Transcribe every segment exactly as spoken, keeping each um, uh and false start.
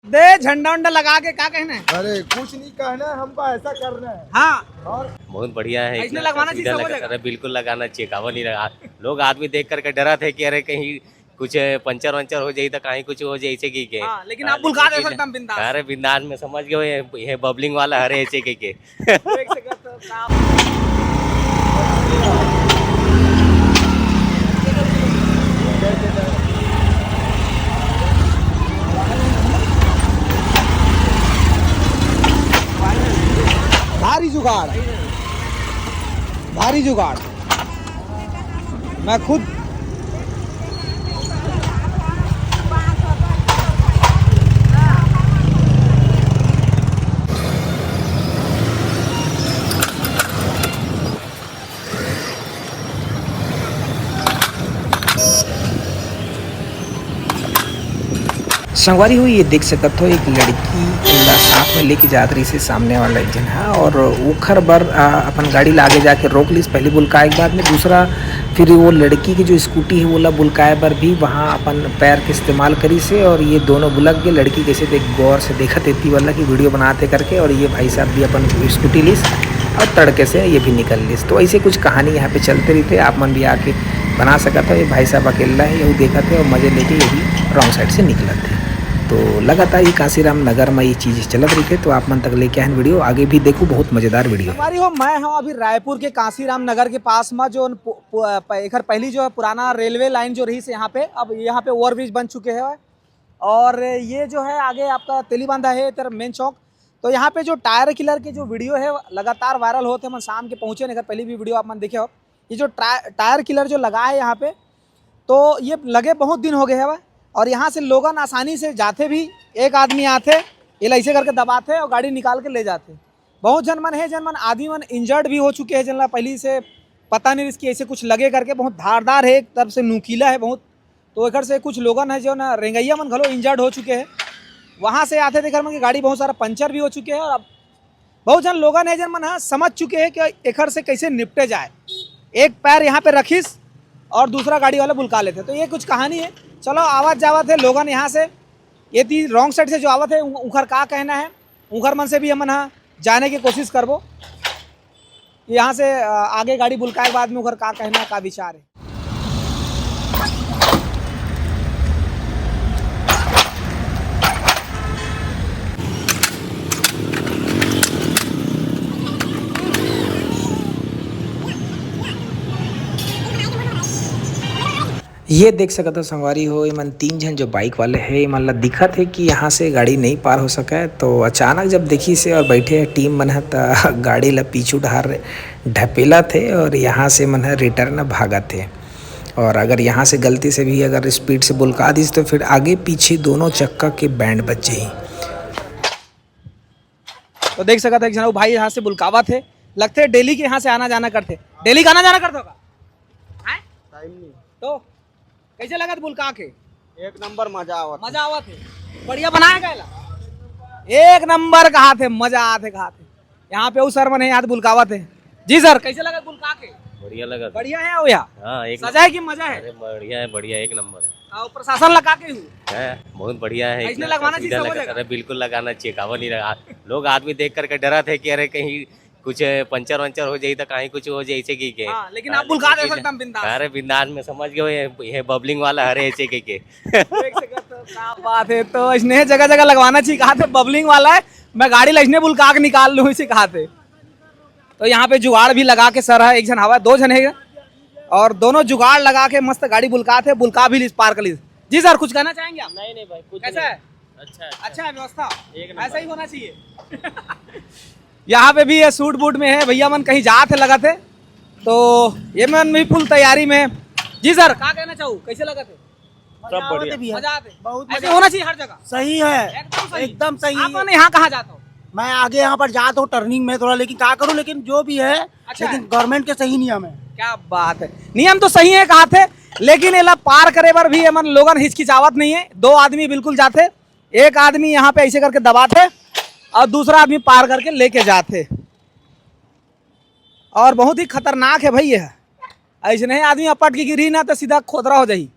दे झंडा उंडा लगा के क्या कहना है? अरे कुछ नहीं कहना है, हमको ऐसा करना है। हाँ। और बहुत बढ़िया है, ऐसने इतना लगवाना चाहिए सीधा सब लगा। जगह। अरे बिल्कुल लगाना चाहिए, काबर नहीं लगा। लोग आदमी देख करके डरत हे कि अरे कहीं कुछ पंचर वंचर हो जाई तो कहीं कुछ हो जाई, ऐसे की के। हाँ, लेकिन हाँ, आप बुलका दे लेकिन सकते हैं बिंदास। अरे बिंदास में समझ गए, ये, ये बबलिंग वाला हरे ऐसे की के। देख सकते हो। भारी जुगाड़, भारी जुगाड़। मैं खुद संगवारी हो, ये देख सकत हो, एक लड़की ला साथ में लेके जात रहिस हे सामने वाला एक झन हा, और ओखर बर, आ, अपन गाड़ी ला आगे जाके रोक लिस, पहली बुलकाए के बाद में। दूसरा, फिर वो लड़की की जो स्कूटी है, वो ला बुलकाए बर भी वहाँ अपन पैर के इस्तेमाल करिस हे, और ये दोनों बुलक के लड़की कैसे देख, गौर से देखत एती वाला की वीडियो बनाते करके, और ये भाई साहब भी अपन स्कूटी लिस और तड़के से ये भी निकल लिस। तो ऐसे कुछ कहानी यहाँ पे चलते रहिथे, आप मन भी आके बना सकत हो। ये भाई साहब अकेला है, यहू देखत हे और मजे लेके ये भी रॉन्ग साइड से निकलत हे। तो लगातार ये कांसीराम नगर में ये चीज चलत रहिथे, तो आप मन तक लेके आए हन वीडियो, आगे भी देखू, बहुत मजेदार वीडियो है। संगवारी हो, मैं हूँ अभी रायपुर के कांसीराम नगर के पास में, जो पु-, पु-, प-, एकर पहली जो है पुराना रेलवे लाइन जो रही से यहाँ पे, अब यहाँ पे ओवरब्रिज बन चुके हैं। और ये जो है आगे आपका तेलीबांधा है इधर मेन चौक। तो यहाँ पे जो टायर किलर के जो वीडियो है लगातार वायरल होते हैं, मन शाम के पहुँचे नहीं, अगर पहली भी वीडियो आप मन देखे हो, ये जो टाय-, टायर किलर जो लगा है यहाँ पे, तो ये लगे बहुत दिन हो गए हैं। और यहाँ से लोगन आसानी से जाते भी, एक आदमी आते, ये ऐसे करके दबाते और गाड़ी निकाल के ले जाते। बहुत झन मन है, जन मन आदमी मन इंजर्ड भी हो चुके हैं, जन ला पहली से पता नहीं इसकी ऐसे कुछ लगे करके, बहुत धारदार है, एक तरफ से नुकीला है बहुत। तो एकर से कुछ लोगन है जो ना रेंगैया मन घलो इंजर्ड हो चुके हैं, वहाँ से आते थे घर में कि गाड़ी बहुत सारा पंचर भी हो चुके हैं। और अब बहुत झन लोगन है जन मन ह समझ चुके हैं कि एकर से कैसे निपटे जाए। एक पैर यहाँ पे रखिस और दूसरा गाड़ी वाला बुलका लेते, तो ये कुछ कहानी है। चलो, आवत जावत है लोगन यहाँ से, ये ती रॉन्ग साइड से जो आवत है, उ-, उनकर का कहना है, उनकर मन से भी हमन ह जाने की कोशिश करबो। यहाँ से, अ, आगे गाड़ी बुलकाए के बाद में उनकर का कहना, का विचार है। ये देख सकत हो संगवारी हो, एमन तीन झन जो बाइक वाले हे, एमन ला दिखत हे कि यहाँ से गाड़ी नहीं पार हो सके। तो अचानक जब देखिस हे और बैठे हे टीम मन ह, त गाड़ी ला पीछू डहार ढपेलत हे और यहाँ से मन ह रिटर्न भागत हे। और अगर यहाँ से गलती से भी अगर स्पीड से बुलका दिस, तो फिर आगे पीछे दोनों चक्का के बैंड बज जाही। तो देख सकत हे, एक झन अउ भाई यहाँ से बुलकावत हे, लगथे डेली के यहाँ से आना जाना करथे। डेली का आना जाना करथे का? हैं? टाइम नहीं। तो कैसे लगत बुलका के? एक नंबर मजा आवत। मजा आवत हे। बढ़िया बनाए का एला? एक नंबर कहाथे, मजा आथे कहाथे। यहाँ पे अउ सर मन हे, यहाँ बुलकावत हे। जी सर, कैसे लगत बुलका के? बढ़िया लगत। बढ़िया है भैया? हाँ, एक सजा है कि मजा है? अरे बढ़िया है, बढ़िया, एक नंबर है। और प्रशासन लगा के हूँ। है, बहुत बढ़िया है, ऐसने इतना लगवाना सीधा चाहिए सब लगा। जगह। अरे बिल्कुल लगाना चाहिए, काबर नहीं लगा। लोग आदमी देख करके डरत हे कि अरे कहीं कुछ पंचर वंचर हो जाई तो कहीं कुछ हो जाई, ऐसे की के। हाँ, लेकिन हाँ, आप बुलका लेकिन दे सकते हैं बिंदास। अरे बिंदास में समझ गए, ये, ये बबलिंग वाला हरे ऐसे की के। देख सकते हो, क्या बात है। तो ऐसने जगह जगह लगवाना चाहिए, कहाथे बबलिंग वाला है, मैं गाड़ी ला ऐसने बुलका के निकाल लूँ, इसे कहाथे। तो यहाँ पे जुगाड़ भी लगा के सर है, एक झन हवा, दो झन है, और दोनों जुगाड़ लगा के मस्त गाड़ी बुलकाथे, बुलका भी लिस, पार कर लिस। जी सर, कुछ कहना चाहेंगे आप? नहीं, नहीं भाई, कुछ कैसा नहीं। है? अच्छा, अच्छा। अच्छा है व्यवस्था? एक नंबर। ऐसा ही होना चाहिए। यहाँ पे भी ये सूट बूट में है, भैया मन कहीं जात हे लगत हे, तो ये मन भी फुल तैयारी में। जी सर, का कहना चाहू, कैसे लगत हे? सब मजा आवत बढ़िया। हे भैया। मजा आते? बहुत ऐसे मजा होना चाहिए हर जगह। सही है। एकदम सही। एकदम सही। आप मन यहाँ कहाँ जात हो? मैं आगे यहाँ पर जात हूँ टर्निंग में थोड़ा, लेकिन क्या करूँ, लेकिन जो भी है, अच्छा लेकिन है। गवर्नमेंट के सही नियम है। क्या बात है, नियम तो सही है कहाथे, लेकिन एला पार करे बर भी एमन लोगन हिचकिचावत नहीं है। दो आदमी बिल्कुल जाथे, एक आदमी यहाँ पे ऐसे करके दबाथे और दूसरा आदमी पार करके लेके जाथे। और बहुत ही खतरनाक है भाई ये, ऐसने आदमी अपट के गिरही ना तो सीधा खोदरा हो जाही।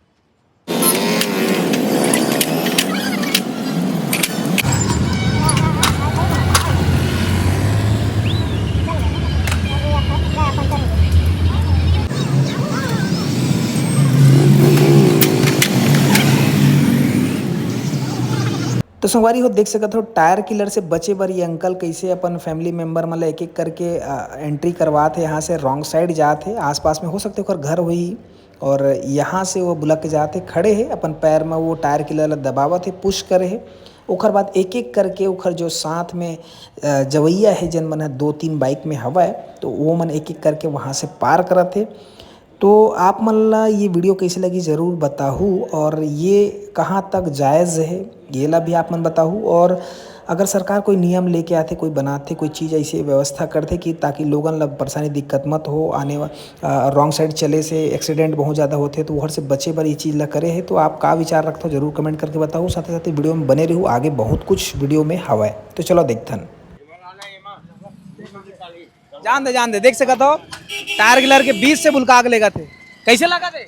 तो संगवारी हो, देख सकत हो, टायर किलर से बचे बर ये अंकल कैसे अपन फैमिली मेंबर मन ल एक-एक करके, अ, एंट्री करवात हे। यहाँ से रॉन्ग साइड जात हे, आसपास में हो सकथे ओकर घर होही, और यहाँ से वो बुलक के जात हे, खड़े हे, अपन पैर में वो टायर किलर ल दबावत हे, पुश करे हे। ओकर बाद एक-एक करके ओकर जो साथ में, अ, जवैया हे, जेन मन ह दो तीन बाइक में हवय, तो वो मन एक-एक करके वहाँ से पार करत हे। तो आप मन ला ये वीडियो कैसे लगी, जरूर बताहू, और ये कहाँ तक जायज़ है, ये ला भी आप मन बताहू। और अगर सरकार कोई नियम लेके आथे, कोई बनाथे, कोई चीज़ ऐसी व्यवस्था करथे कि ताकि लोगन ला परेशानी, दिक्कत मत हो, आने वा-, अ, रॉन्ग साइड चले से एक्सीडेंट बहुत ज़्यादा होथे, तो ओहर से बचे बर ये चीज़ ला करे है। तो आप का विचार रखथो, जरूर कमेंट करके बताहू। साथे साथे वीडियो में बने रहू, आगे बहुत कुछ वीडियो में हवय। तो चलो देखथन। जान दे, जान दे, देख सकत हो, टायर किलर के बीच से बुलका के लेगथे। कैसे लगथे?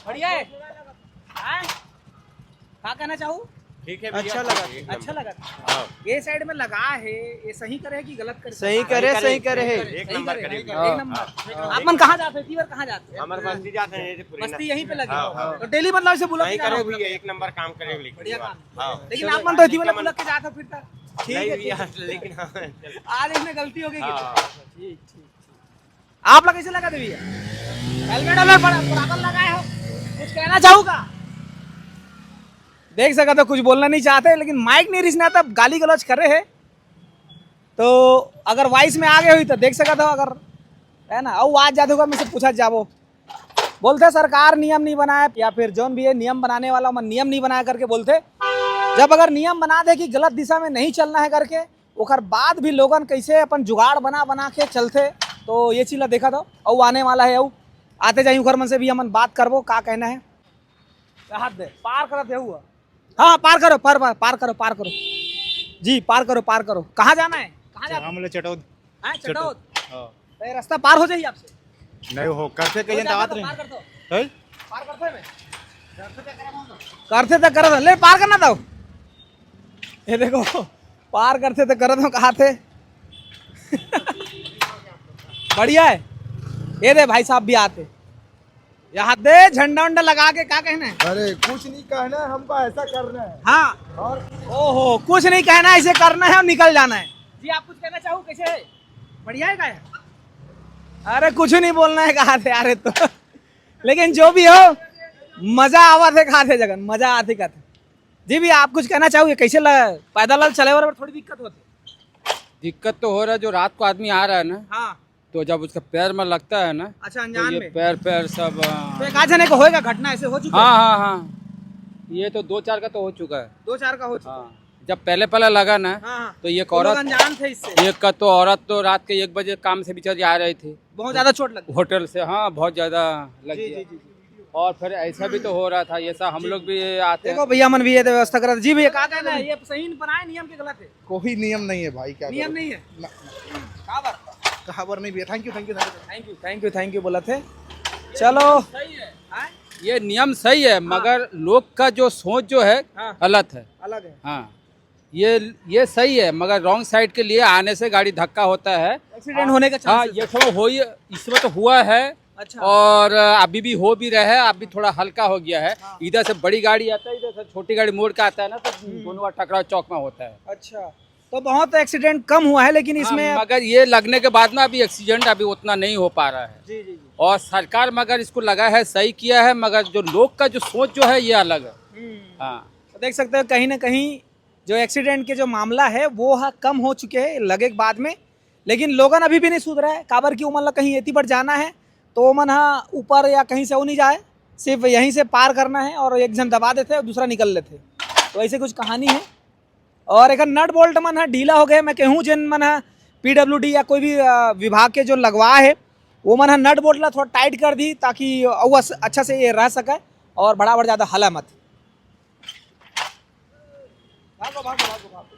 बढ़िया है? हैं? का कहना चाहू? ठीक है भैया, अच्छा लगा। एक नंबर। अच्छा लगा। हाँ। ये साइड में लगा है, ये सही करे है कि गलत करे? सही करे, सही करे है। एक नंबर करे। एक नंबर। हाँ। आप मन कहाँ जाते हो? एती बर कहाँ जाते हो? हमर बस्ती जाते हैं, ये पूरी बस्ती ना। यहीं पे लगी। हाँ, हाँ। तो डेली मतलब ऐसे बुलक के जाते हो? भैया, एक नंबर काम करे, लेकिन बढ़िया काम। हाँ। लेकिन आप मन तो एती बर बुलक के जाते हो फिर तो। ठीक है, भैया, लेकिन हाँ। आज इसमें गलती हो गई। हाँ। ठीक, ठीक, ठीक। आप लोग कैसे लगा दे भैया? हेलमेट वेलमेट बड़ा बराबर लगाए हो, कुछ कहना चाहूँगा? देख सकत हो, कुछ बोलना नहीं चाहते, लेकिन माइक नहीं रिसना, तब गाली गलौज करे है। तो अगर वॉइस में आ गए हुई तो देख सकत हो, अगर है ना, अउ आज जाते हुआ मैं से पूछा जाबो, बोलथे सरकार नियम नहीं बनाए, या फिर जौन भी है नियम बनाने वाला मन नियम नहीं बनाए करके बोलथे। जब अगर नियम बना दे कि गलत दिशा में नहीं चलना है करके, ओकर बाद भी लोगन कैसे अपन जुगाड़ बना बना के चलथे, तो ये चीज ला देखा था। अउ आने वाला है, अउ आते जाही ओकर मन से भी हमन बात करबो, का कहना है। हाथ दे, पार करत है हुआ। हाँ, पार करो, पार, पार, पार करो, पार करो। जी, पार करो, पार करो। कहाँ जाना है? कहाँ जाना है? हम लोग चटौद। हाँ, चटौद। हाँ। तो ये रास्ता पार हो जाही आपसे? नहीं हो, करथे हो कहिए जाता तो तो नहीं। पार करता हूँ। हैं? पार करता है मैं। करथे तो करत, ले पार करना दो। ये देखो, पार करथे तो करत हो, कहा थे। बढ़िया है। ये दे भाई साहब भी आते। यहाँ दे झंडा उंडा लगा के, क्या कहना है? अरे, कुछ नहीं कहना है, हमको ऐसा करना है। हाँ। और ओहो, कुछ नहीं कहना है, इसे करना है और निकल जाना है। जी, आप कुछ कहना चाहो, कैसे है? बढ़िया है, का है? अरे, कुछ नहीं बोलना है, कहा थे यार, ये तो। लेकिन जो भी हो, मजा आवा थे, कहा थे जगन, मजा आते, कहा थे। जी भैया, आप कुछ कहना चाहोगे, कैसे ल-, पैदल चले बर थोड़ी दिक्कत होती? दिक्कत तो हो रहा है, जो रात को आदमी आ रहा है ना, हाँ। तो जब उसका पैर में लगता है ना, अच्छा, तो अनजान ये में। पैर, पैर सब, तो एक आध जने को होएगा घटना ऐसे हो चुका हाँ, है? हाँ, हाँ, ये तो दो चार का तो हो चुका है। दो चार का हो चुका है। हाँ, जब पहले पहले लगा ना, हाँ, हाँ। तो ये एक तो लोग औरत, अनजान थे इससे। एक का तो औरत तो रात के एक बजे काम से बेचारी आ रही थी, बहुत ज्यादा चोट लगी। होटल से, हाँ, बहुत ज्यादा लग जी, गया। जी, जी, जी। और फिर ऐसा भी तो हो रहा था, ये सब हम जी, लोग जी। भी आते हैं। देखो भैया, मन भी ये तो व्यवस्था करा था। जी भैया, क्या कहना है, ये सही बनाए नियम के गलत है? कोई नियम नहीं है भाई, क्या नियम करो? नहीं है? ना, ना। काबर? काबर नहीं भैया, thank you, thank you, thank you। Thank you, thank you, thank you बोला थे। चलो। सही है। हाँ? ये नियम सही है, हाँ। मगर लोग का जो सोच जो है, हाँ। गलत है। अलग है। हाँ, ये, ये सही है, मगर रॉन्ग साइड के लिए आने से गाड़ी धक्का होता है। एक्सीडेंट होने का हाँ, चांसेस ये है। सब हो ही, इसमें तो हुआ है। अच्छा। और अभी भी हो भी रहा है, अभी थोड़ा हल्का हो गया है। हाँ। इधर से बड़ी गाड़ी आता है, इधर से छोटी गाड़ी मोड़ के आता है ना, तो हम्म। दोनों का टकराव चौक में होता है। अच्छा, तो बहुत एक्सीडेंट कम हुआ है, लेकिन हाँ, इसमें मगर ये लगने के बाद में अभी एक्सीडेंट अभी उतना नहीं हो पा रहा है। जी, जी, जी। और सरकार मगर इसको लगा है, सही किया है, मगर जो लोग का जो सोच जो है, ये अलग है। हम्म। हाँ। तो देख सकते हो, कहीं ना कहीं जो एक्सीडेंट के जो मामला है, वो ह कम हो चुके हैं लगे के बाद में, लेकिन लोगन अभी भी नहीं सुधरा है। काबर कि ओमन ला कहीं एती बर जाना है, तो ओमन ह ऊपर या कहीं से वो नहीं जाए, सिर्फ यहीं से पार करना है और एक झन दबा देथे और दूसरा निकल लेथे। तो ऐसे कुछ कहानी है। और एक नट बोल्ट मन ह ढीला हो गए, मैं कहूँ, जेन मन ह पीडब्ल्यूडी या कोई भी, अ, विभाग के जो लगवा है, वो मन ह नट बोल्ट ला थोड़ा टाइट कर दी, ताकि अउ अस-, अच्छा से ये रह सके और बड़ा बड़ा ज़्यादा हला मत। भागो, भागो, भागो, भागो।